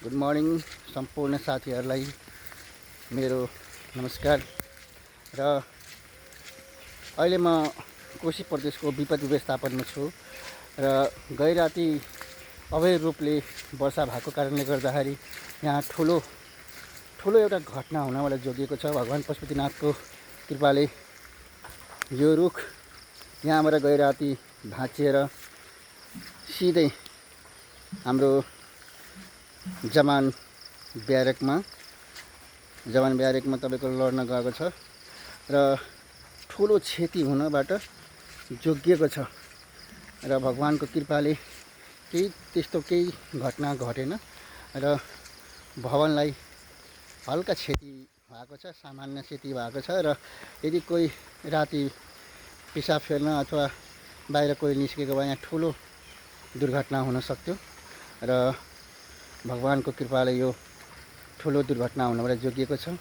Good morning सम्पूर्ण साथीहरूलाई मेरो नमस्कार। र अहिले म कोशी प्रदेशको विपत्ति व्यवस्थापनमा छु र गैराती अवैध रूपले वर्षा भएको कारणले गर्दाखेरि यहाँ ठुलो एउटा घटना हुनबाट जोगिएको छ। भगवान् पशुपतिनाथको कृपाले यो रुख यहाँबाट गैराती भाँचिएर सिधै हाम्रो जवान ब्यारेकमा तपाईँको लड्न गएको छ र ठुलो क्षति हुनबाट जोगिएको छ र भगवानको कृपाले केही घटना घटेन र भवनलाई हल्का क्षति भएको छ, सामान्य क्षति भएको छ। र यदि कोही राति पिसाब फेर्न अथवा बाहिर कोही निस्केको भए यहाँ ठुलो दुर्घटना हुन सक्थ्यो र भगवानको कृपाले यो ठुलो दुर्घटना हुनबाट जोगिएको छ।